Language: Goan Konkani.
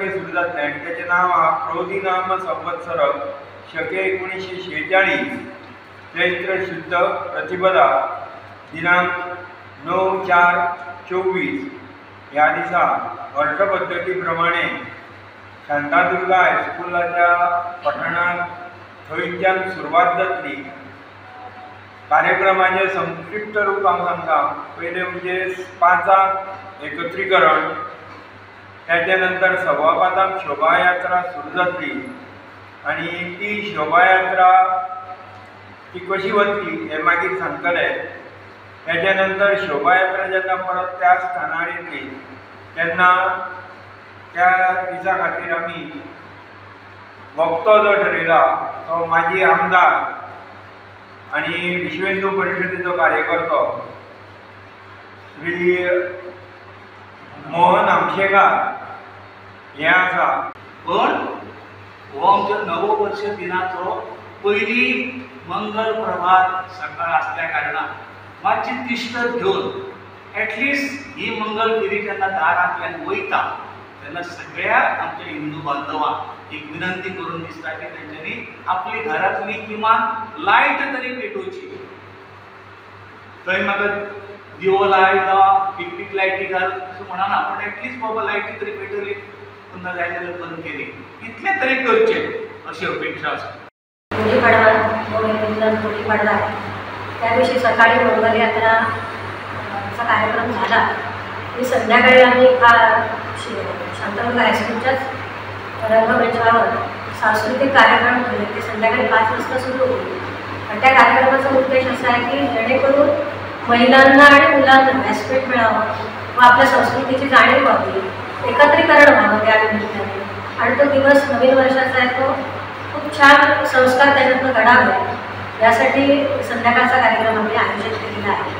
तारखेर सुरू जातलें आनी तेचें नांव आहा क्रोधिनाम संवत्सर शके 1946 चैत्र शुद्ध प्रतिपदा दिनांक 9/4/24 ह्या दिसा वर्ष पद्दती प्रमाणे शांतादुर्गा हायस्कुलाच्या पठणाक थंयच्यान सुरवात जातली। कार्यक्रमाचें संक्षिप्त रूप हांव सांगता। पयलें म्हणजे 5 एकत्रीकरण, त्याच्या नंतर 5:15 शोभायात्रा सुरू जातली आनी ती शोभायात्रा ती कशी वतली हें मागीर सांगतले। त्याच्या नंतर शोभायात्रा जेन्ना परत त्या स्थानार येतली तेन्ना त्या दिसा खातीर आमी वक्तो जो ठरयला तो माजी आमदार आनी विश्व हिंदू परिशदेचो कार्यकर्तो श्री मोहन आमशेकार हे आसा। पण हो आमचो नवो वर्ष दिनाचो पयली मंगल प्रभात सकाळ आसल्या कारणान मातशी तिश्टत घेवन एटलिस्ट ही मंगल फेरी जेन्ना दारांतल्यान वयता तेन्ना सगळ्या आमच्या हिंदू बांधवांक एक विनंती करून दिसता की तेंच्यांनी आपली घरांतली किमान लायट तरी पेटोवची। थंय म्हाका दिवो लाय जावं पिकपीक लायटी घाल अशें म्हणना, पण एटलिस्ट बाबा लायटी तरी पेटवली, पुन्हा जाय जाल्यार बंद केली, इतलें तरी करचें अशी अपेक्षा आसा। गुढीपाडवा, गुढीपाडवा त्या दिवशी सकाळी मंगलयात्रा चा कार्यक्रम झाला की संध्याकाळी आम्ही शांतादुर्गा हायस्कूलच्याच रंगमंचावर सांस्कृतिक कार्यक्रम ठेवले। ते संध्याकाळी 5 वाजता सुरू होईल आणि त्या कार्यक्रमाचा उद्देश असा आहे की जेणेकरून महिलांना आणि मुलांना व्यासपीठ मिळावं व आपल्या संस्कृतीची जाणीव व्हावी, एकत्रीकरण व्हावं त्या निमित्ताने, आणि तो दिवस नवीन वर्षाचा आहे तो खूप छान संस्कार त्याच्यातनं घडावे यासाठी संध्याकाळचा कार्यक्रम आम्ही आयोजित केलेला आहे।